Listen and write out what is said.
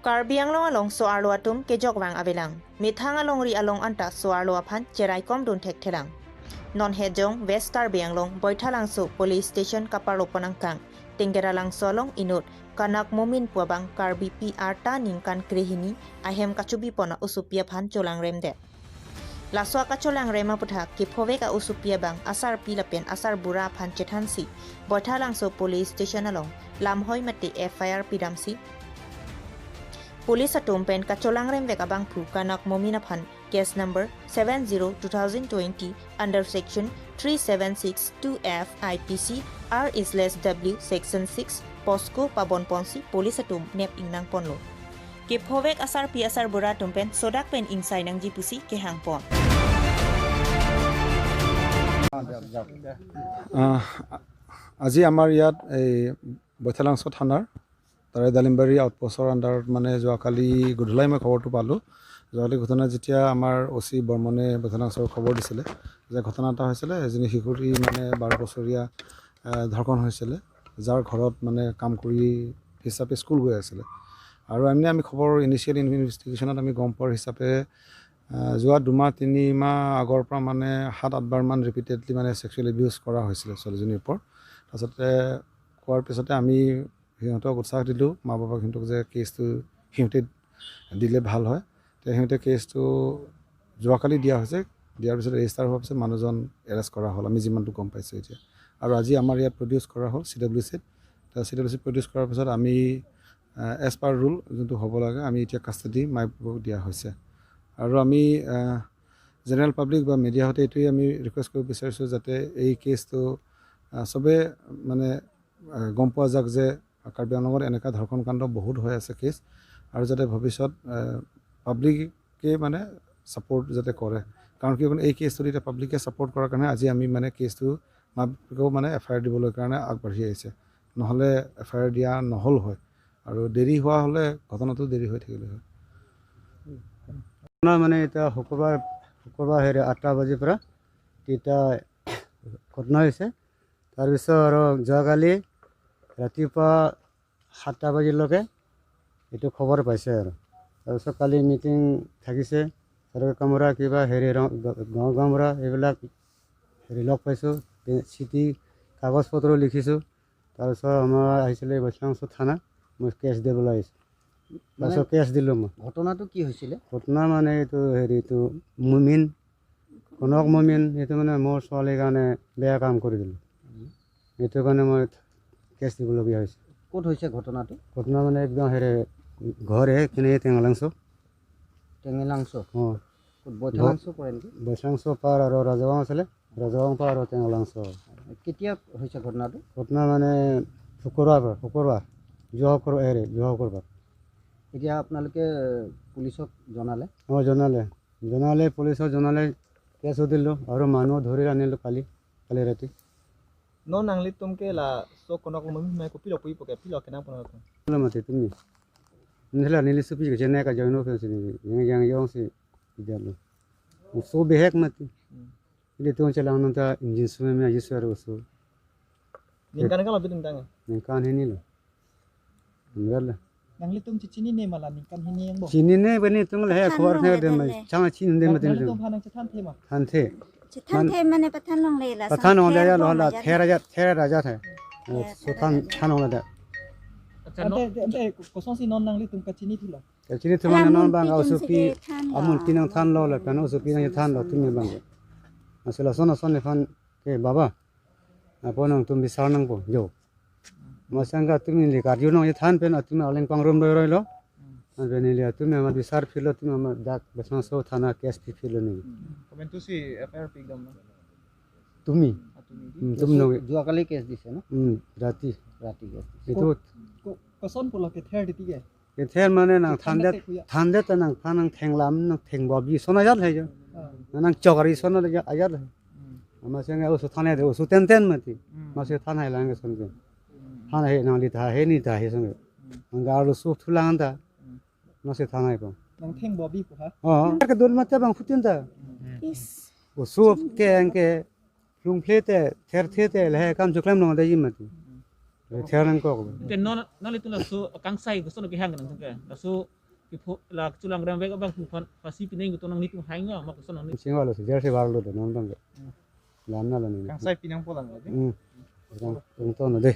Karbi Anglong along so arlo atum ke jogwang abelang. Mithang along ri along anta so arlo aphan cherai kom dun thek thelang. Non hejong West Karbi Anglong Boithalangso Police Station kaparoponang kang. Tengera langso along inut kanak momin puabang Karbi PR ta ningkan krehini ahem kachubi pona usupia phan cholang remde. Laswa kacholang rema putha kiphove ka usupia bang asar pilapen asar bura phan chethansi Boithalangso Police Station along lamhoi mate FIR pidamsi. Police atumpen kacholang rem vek abang phu kanak momina phan case number 70/2020 under section 3762F IPC R/W section 6 POSCO Pabon Ponsi police atum nep ingnang ponlo. Ke phovek asar pi asar bura tumpen sodak pen ingsai nang jipusi ke hangpon. আজি আমাৰ ইয়াত এই বৈঠালাংছ থানাৰ তাৰে ডালিমবাৰী আউটপোষ্টৰ আণ্ডাৰত মানে যোৱাকালি গধূলাই মই খবৰটো পালোঁ। যোৱাকালি ঘটনা যেতিয়া আমাৰ অ' চি বৰ্মনে বৈঠালাংছৰ খবৰ দিছিলে যে ঘটনা এটা হৈছিলে, এজনী শিশুটি মানে 12 বছৰীয়া ধৰ্ষণ হৈছিলে, যাৰ ঘৰত মানে কাম কৰি হিচাপে স্কুল গৈ আছিলে। আৰু আমি খবৰ ইনিচিয়েল ইনভেষ্টিগেশ্যনত আমি গম পোৱাৰ হিচাপে যোৱা 2 3 মাহ আগৰ পৰা মানে 7-8 বাৰমান ৰিপিটেডলি মানে ছেক্সুৱেল এবিউজ কৰা হৈছিলে ছোৱালীজনীৰ ওপৰত। তাৰপিছতে কোৱাৰ পিছতে আমি সিহঁতক উৎসাহ দিলোঁ, মা বাবাক সিহঁতক, যে কেছটো সিহঁতে দিলে ভাল হয়। তেতিয়া সিহঁতে কেছটো যোৱাকালি দিয়া হৈছে। দিয়াৰ পিছত ৰেজিষ্টাৰ হোৱাৰ পিছত মানুহজন এৰেষ্ট কৰা হ'ল, আমি যিমানটো গম পাইছোঁ এতিয়া। আৰু আজি আমাৰ ইয়াত প্ৰডিউচ কৰা হ'ল চি ডাব্লিউ চিত। চি ডাব্লিউ চিত প্ৰডিউচ কৰাৰ পিছত আমি এজ পাৰ ৰুল যোনটো হ'ব লাগে, আমি এতিয়া কাষ্টাডি মাইক দিয়া হৈছে। আৰু আমি জেনেৰেল পাব্লিক বা মিডিয়াৰ সৈতে এইটোৱেই আমি ৰিকুৱেষ্ট কৰিব বিচাৰিছোঁ যাতে এই কেছটো চবে মানে গম পোৱা যাওক যে কাৰ্বি আংলঙত এনেকুৱা ধৰ্ষণ কাণ্ড বহুত হৈ আছে কেছ, আৰু যাতে ভৱিষ্যত পাব্লিকে মানে ছাপৰ্ট যাতে কৰে। কাৰণ কি এই কেছটোত এতিয়া পাব্লিকে ছাপৰ্ট কৰাৰ কাৰণে আজি আমি মানে কেছটো মাক বাপেকেও মানে এফ I R দিবলৈ কাৰণে আগবাঢ়ি আহিছে। নহ'লে এফ I R দিয়া নহ'ল হয় আৰু দেৰি হোৱা হ'লে ঘটনাটো দেৰি হৈ থাকিলে হয়। মানে এতিয়া শুক্ৰবাৰ শুক্ৰবাৰ হেৰি 8টা বাজিৰ পৰা তেতিয়া ঘটনা হৈছে। তাৰপিছত আৰু যোৱাকালি ৰাতিপুৱা 7টা বাজিলৈকে এইটো খবৰ পাইছে। আৰু তাৰপিছত কালি মিটিং থাকিছে, আৰু কামৰা কিবা হেৰি গাঁও গাঁওবুঢ়া এইবিলাক হেৰি লগ পাইছোঁ, চিঠি কাগজ পত্ৰ লিখিছোঁ। তাৰপিছত আমাৰ আহিছিলে বৈঠালাংছ থানা, মই কেছ দিবলৈ আহিছোঁ। তাৰপিছত কেছ দিলোঁ মই। ঘটনাটো কি হৈছিলে? ঘটনা মানে এইটো হেৰিটো মুমিন, কনক মুমিন, এইটো মানে মোৰ ছোৱালীৰ কাৰণে বেয়া কাম কৰি দিলোঁ। সেইটো কাৰণে মই কেছ দিবলগীয়া হৈছে। ক'ত হৈছে ঘটনাটো? ঘটনা মানে একদম হেৰি ঘৰ এইখিনি টেঙালাংছ। টেঙেলাংছ? অঁ। ক'ত, বৈঠালাংছ পৰে নেকি? বৈঠালাংছ পাৰ আৰু ৰাজগাঁও আছিলে, ৰাজগাঁও পাৰ আৰু টেঙালাংছ। কেতিয়া হৈছে ঘটনাটো? ঘটনা মানে শুক্ৰবাৰ, শুক্ৰবাৰ, যোৱা শুক্ৰবাৰ, হেৰি যোৱা শুক্ৰবাৰ। এতিয়া আপোনালোকে পুলিচক জনালে? অঁ, জনালে, জনালে, পুলিচক জনালে, কেছো দিলোঁ আৰু মানুহ ধৰি আনিলোঁ কালি কালি ৰাতি। No nang litum ke la so kono ko mami mai ko pilo pui po ke pilo ke na pono ko. mati tumi nila nili supi ke jene ka joino ke sini yang yang yang si idalo so behek mati ini tu celang nanta engine sume me aji suara usu. Ningkan ka labi tentang ningkan ini lo enggak lah. Nang litum chichini ne mala ningkan hini yang bo chini ne bani tung le khor ne de mai chang chin de mati. Nang litum phanang chathan the ma than the. than the mane pathan long le la. pathan long le ya lo la the raja, the raja the so than than long le. Ante ante ko son si non nang litum ka chini thula. Chini tu man non bang au supi amul pinang than lo la pano supi nang than lo tumi bang masala sono sonne fan ke baba aponang tum bisar nang bo jo masanga tumi li karju nang than pen tumi aleng pang rom roi lo bene li tumi amar bisar philo tumi amar dak besan so thana case phi philo ni. Comment tu si FIR pik dam na. তুমি তুমি no. যোৱাকালি cash দিছে ন? ৰাতি। ৰাতি cash. এইটো কসন পোলা ke ther diti ke. Ther মানে nang than de than de nang phan nang thenglam nang thengbo bi sona jat hai jo nang chogari sona ajat hai ama senge usu thane de usu ten ten mati ma se than hai lang son ke than hai nang li tha he ni tha he songe ang ga ru su thulang da ma se than hai ko. Nang thengbo bi ko ha. Oh ke dol ma ta bang futin da usu ke ang ke lung phle te ther the te le kam chuklam nong da jim mati ther nang ko. Te non non litu la su kangsai ko sono ke hang nang ke la su. La chulang ram bek bang fasi pineng to nang ni tu hainga ma ko son ni singwa lo jersey bar lo non bang lam na lo ni Kang sai pinang polang to no de.